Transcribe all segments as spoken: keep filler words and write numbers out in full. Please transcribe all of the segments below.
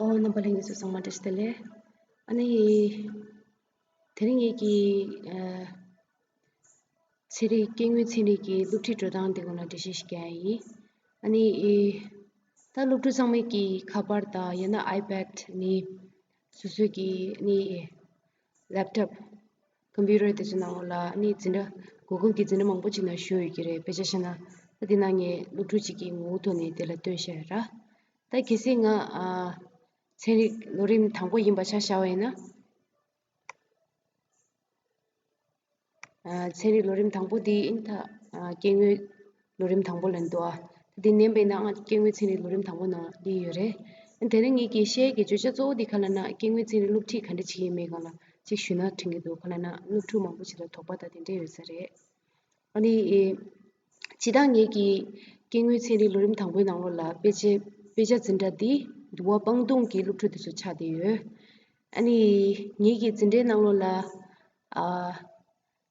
ཨོ། རྣམ་པ་ལྷན་རྒྱས་ཚོ་ཚང་མ་བཀྲ་ཤིས་བདེ་ལེགས། ཨ་ནི། དེ་རིང་ངེད་ཀྱི་ཨ་ཚན་རིག་སྐྱེ་དངོས་ཚན་རིག་གི་སློབ་ཁྲིད་འགྲོ་སྟངས་དེ་སྐོར་ལ་འགྲེལ་བཤད་ཞིག་རྒྱག་ཡ་ཡིན། ཨ་ནི། ཨེ། ད་སློབ་ཕྲུག་ཚང་མའི་གི་ཁ་པར་དང་ཡང་ན་ཨའི་པེཌ་ནི། སོ་སོའི་གི་ནི། ཨེ། ལེབ་ཊོབ། ཀམ་པུ་ཊར་དེ་ཚོའི་ནང་ལོགས་ལ་ནི་འཛིན་གྲྭ། གུ་གུལ་གྱི་འཛིན་གྲྭ་མང་པོ་ཅིག་ནང་ཞུགས་ཡོད་ཀྱི་རེད། དཔེ་ཆ་བཞག་ན། ད་དེ་ནང་ངས་སློབ་ཕྲུག་ཅིག་གི་ངོ་བོ་ཐོག་ནས་དེ་ལ་སྟོན་བཤད་ར། ད་གལ་སྲིད་ང་ཨ་ཚན་རིག་ལོ་རིམ་དང་པོ་ཡིན་པ་ཆ་བཞག་པ་ཡིན་ན། ཨ་ཚན་རིག་ལོ་རིམ་དང་པོ་འདི་ཨིན། ད་ཨ་སྐྱེ་དངོས་ལོ་རིམ་དང་པོ་ལ་འདུག་ཨ། ད་འདི་མནན་པ་ཡིན་ན་ཨ་སྐྱེ་དངོས་ཚན་རིག་ལོ་རིམ་དང་པོ་ནང་སླེབས་ཡོད་རེད། དེ་རིང་ངེད་ཀྱིས་བཤད་ཀྱི་བརྗོད་བྱ་གཙོ་བོ་འདི་ག་ལབ་ན། སྐྱེ་དངོས་ཚན་རིག་སློབ་ཁྲིད་ག་འདྲ་བྱེད་ཀྱི་ཡོད་མེད་སྒང་ལ་ཅིག་ཞུས་ན་དྲན་གྱི་འདུག་ག་ལབ་ན་སློབ་ཕྲུག་མང་པོ་ཞིག་ལ་དོགས་པ་དང་དེ་འདྲ་ཡོད་ས་རེད། ཨ་ནི། ཨེ། སྤྱིར་བཏང་ངེད་ཀྱི་སྐྱེ་དངོས་ཚན་རིག་ལོ་རིམ་དང་པོའི་ནང་ལོགས་ལ་དཔེ་ཆ་དཔེ་ཆ་འཛིན་གྲྭ་འདི་འདུལ་བ་པང་གདོང་གི་སློབ་ཕྲུག་དེ་ཚོ་ཆགས་བསྡད་ཡོད། ཨ་ནི། ངེད་ཀྱི་འཛིན་གྲྭའི་ནང་ལོགས་ལ་ཨ།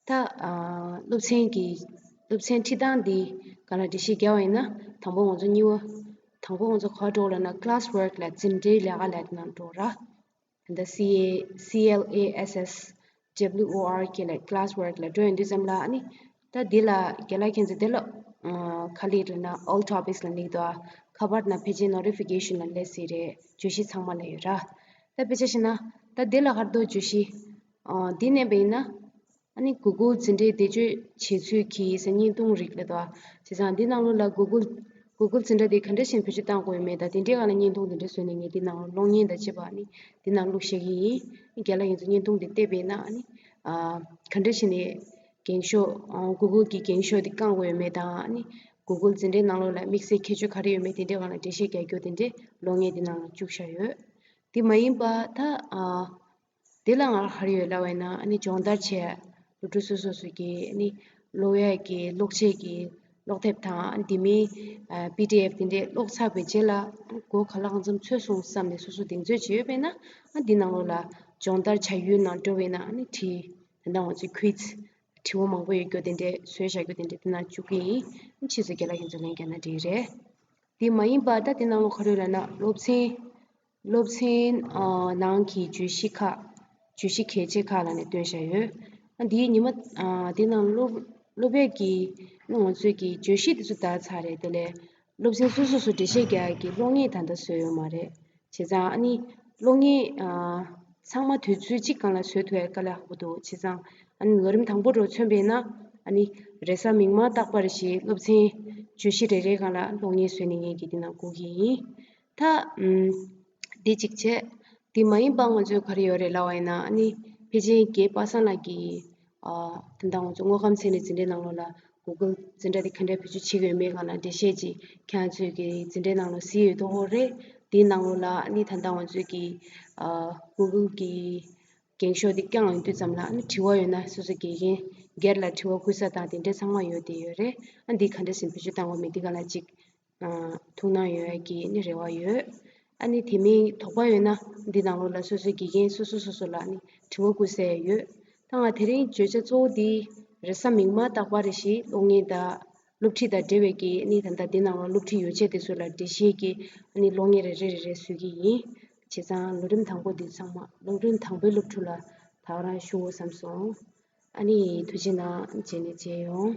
ད་ཨ་སློབ་ཚན་གྱི་སློབ་ཚན་ཁྲིད་སྟངས་འདི་ག་ལ་འགྲེལ་བཤད་རྒྱག་པ་ཡིན་ན། དང་པོ་ང་ཚོ་གཉིས་པ། དང་པོ་ང་ཚོ་ག་པར་འགྲོ་ལབ་ན། ཀི་ལ་སི་ཝརཀ་ལ། འཛིན་གྲྭའི་ལས་ཀ་ལབ་དེ་ནང་འགྲོ་ར། ད་སི་ཨེ། སི་ཨེལ་ཨེ་ཨེས་ཨེས་ཌབ་ལིའུ་ཨོ་ཨར་ཀེ་ལ། ཀི་ལ་སི་ཝརཀ་ལ་འགྲོ་ཡོང་དུས་ཙམ་ལ། ཨ་ནི། ད་འདི་ལ་རྒན་ལགས་ཁྱེད་ཚོ་འདི་ལ་ཨ་ག་ལབ་ཡོད་ལབ་ན། ཨོལ་ཊོ་པིག་སི་ལབ་ནི་འདུག་ཨ། ཁ་པར་ནང་ཕལ་ཆེར་ནོ་ཊི་ཕི་ཀེ་ཤན་ལ་སླེབས་སྲིད་རེད། བརྗོད་གཞི་ཚང་མ་ལ་ཡོད་ར། ད་དཔེ་ཆ་བཞག་ན། ད་འདི་ལ་ག་རེ་འདུག་བརྗོད་གཞི། ཨ་འདི་མནན་པ་ཡིན་ན། ཨ་ནི་གུ་གུལ་འཛིན་གྲྭའི་བེད་སྤྱོད་བྱེད་ཚུལ་གྱི་ཟེར་བརྙན་ཐུང་རིགས་ལ་འདུག་ཨ། བྱས་ཙང་འདི་ནང་ལོགས་ལ་གུ་གུལ་གུ་གུལ་འཛིན་གྲྭ་དེ་ག་འདྲ་ཞིག་བེད་སྤྱོད་བཏང་དགོས་ཡོད་མེད་དང་། དེ་འདྲའི་སྒང་ལ་བརྙན་ཐུང་དེ་འདྲ་བཟོས་ནས་ངས་འདི་ནང་ལ་གློག་བརྙན་དང་བཅས་པ་ནི་འདི་ནང་བླུགས་བཞག་གི་ཡིན། རྒན་ལགས་ཁྱེད་ཚོ་བརྙན་ཐུང་དེ་བལྟས་པ་ཡིན་ན། ཨ་ནི་ཨ་ག་འདྲ་ཞིག་ནས་འགེངས་ཤོག་ཨ་གུ་གུལ་གྱི་འགེངས་ཤོག་དེ་བཀང་དགོས་ཡོད་མེད་དང་། ཨ་ནི་གུ་གུལ་འཛིན་གྲྭའི་ནང་ལོགས་ལ་དམིགས་བསལ་ཁྱད་ཆོས་ག་རེ་ཡོད་མེད་དེ་འདྲའི་སྒང་ལ་འགྲེལ་བཤད་རྒྱག་རྒྱུ་དེ་འདྲའི་གློག་བརྙན་དེ་ནང་ལ་བཅུག་བཞག་ཡོད། དེ་མ་ཡིན་པ་ད་ཨ། དེ་ལ་ང་ག་རེ་ཡོད་ལབ་པ་ཡིན་ན། ཨ་ནི་སྦྱོང་བརྡར་བྱས། སློབ་ཕྲུག་སོ་སོ་སོ་གི་ཨ་ནི་ཀློག་ཡས་ཀྱི་ཀློག་ཆས་ཀྱི་ཀློག་དེབ་དང་། ཨ་ནི་དེ་མིན་ཨ་པི་ཌི་ཨེཕ་དེ་འདྲས་ཀློག་ཚར་བའི་རྗེས་ལ་མགོ་ག་ལ་གང་འཚམ་ཚོས་སོང་བསམ་ནས་སོ་སོ་གདེང་ཚོད་བྱས་ཡོད་པས་ན། ཨ་འདི་ནང་ལོགས་ལ་སྦྱོང་བརྡར་བྱ་ཡུལ་ནང་འགྲོ་བས་ན། ཨ་ནི་བྲིས། ད་ལྟ་ང་ཚོའི་ཁུའིཛ། དྲི་བ་མང་པོ་ཡོད་རྒྱུ་དེ་འདྲས། བཟོས་བཞག་རྒྱུ་དེ་འདྲས་དེ་ནང་བཅུག་གི་ཡིན། ཨ་ཕྱིས་སུ་རྒན་ལགས་ཁྱེད་ཚོ་ལན་རྒྱག་ན་འགྲིག་རེད། དེ་མ་ཡིན་པ་ད་དེ་ནང་ལོགས་ག་རེ་ཡོད་ལབ་ན། སློབ་ཚན། སློབ་ཚན་ཨ་ནང་གི་བརྗོད་གཞི་ཁག་བརྗོད་གཞི་གལ་ཆེ་ཁག་ལབ་ནས་བཏོན་བཞག་ཡོད། ཨ་འདིའི་ཉི་མ་ཨ་དེ་ནང་སློབ་སློབ་དཔོན་གྱིས་ང་ཚོའི་གི་བརྗོད་གཞི་དེ་ཚོ་དར་ཚར་རེད། དེ་ལས་སློབ་ཚན་སོ་སོ་སོ་འགྲེལ་བཤད་རྒྱག་ཡ་གི་གློག་བརྙན་ད་ལྟ་བཟོས་ཡོད་མ་རེད། བྱས་ཙང་ཨ་ནི་གློག་བརྙན་ཨ་ཚང་མ་དུས་ཚོད་གཅིག་སྒང་ལ་བཟོ་ཐུབ་ཡ་དཀའ་ལས་ཁག་པོ་འདུག་བྱས་ཙང་ཨ་ནི་ལོ་རིམ་དང་པོ་འདྲ་མཚོན་པས་ན། ཨ་ནི་རེས་གཟའ་མིག་དམར་རྟག་པར་ཞིག་སློབ་ཚན་བརྗོད་གཞི་རེ་རེའི་སྒང་ལ་གློག་བརྙན་བཟོས་ནས་ངས་ཀྱིས་འདི་ནང་བསྐུར་གྱི་ཡིན། ད་ཨམ་འདི་གཅིག་བྱས། འདི་མ་ཡིན་པ་ང་ཚོའི་ག་རེ་ཡོད་རེད་ལབ་པ་ཡིན་ན། ཨ་ནི་ཕལ་ཆེར་རྒན་པ་སངས་ལགས་ཀྱིས་ཨ་ད་ལྟ་ང་ཚོ་དངོས་ཁམས་ཚན་རིག་འཛིན་གྲྭའི་ནང་ལོགས་ལ་གུ་གུལ་འཛིན་གྲྭ་དེ་ག་འདྲ་བེད་སྤྱོད་བྱེད་ཀྱི་ཡོད་མེད་སྒང་ལ་འགྲེལ་བཤད་ཅིག་ཁྱེད་རང་ཚོའི་གི་འཛིན་གྲྭའི་ནང་ལ་གཟིགས་ཡོད་དོ་ཧོ་རེད། དེའི་ནང་ལོགས་ལ་ཨ་ནི་ད་ལྟ་ང་ཚོའི་གི་ཨ་གུ་གུལ་གྱི་འགེངས་ཤོག་དེ་བཀང་ཡོང་དུས་ཙམ་ལ། ཨ་ནི་དྲི་བ་ཡོད་ན་སོ་སོ་དགེ་རྒན་སྒེར་ལ་དྲི་བ་བསྐུར་ས་དང་དེ་འདྲ་ཚང་མ་ཡོད་བསྡད་ཡོད་རེད། ཨ་འདི་ག་འདྲ་ཞིག་བེད་སྤྱོད་བཏང་དགོས་མིན་འདི་སྒང་ལ་ཅིག་ཨ་ཐུགས་སྣང་ཡོད་ཡ་གི་ཨ་ནི་རེ་བ་ཡོད། ཨ་ནི་དེ་མིན་དོགས་པ་ཡོད་ན་འདི་ནང་ལོགས་ལ་སོ་སོའི་དགེ་རྒན་སོ་སོ་སོ་སོ་ལ་ཨ་ནི་དྲི་བ་བསྐུར་ས་ཡ་ཡོད། ད་ང་དེ་རིང་བརྗོད་བྱ་གཙོ་བོ་འདི་རེས་གཟའ་མིག་དམར་རྟག་པར་རེ་ཞིག་གློག་བརྙན་དང་སློབ་ཁྲིད་དང་འབྲེལ་བའི་གི་ཨ་ནི་ད་ལྟ་འདི་ནང་ལོགས་སློབ་ཁྲིད་ཡོ་བྱད་དེ་ཚོ་ལ་འགྲེལ་བཤད་ཀྱི་ཨ་ནི་གློག་བརྙན་རེ་རེ་རེ་རེ་བཟོ་གི་ཡིན། བྱས་ཙང་ལོ་རིམ་དང་པོ་འདི་ཚང་མ་ལོ་རིམ་དང་པོའི་སློབ་ཕྲུག་ལ་ད་ག་རང་ཞུ་དགོས་བསམ་སོང་། ཨ་ནི་ཐུགས་རྗེ་གནང་། རྗེས་ནས་མཇལ་ཡོང་།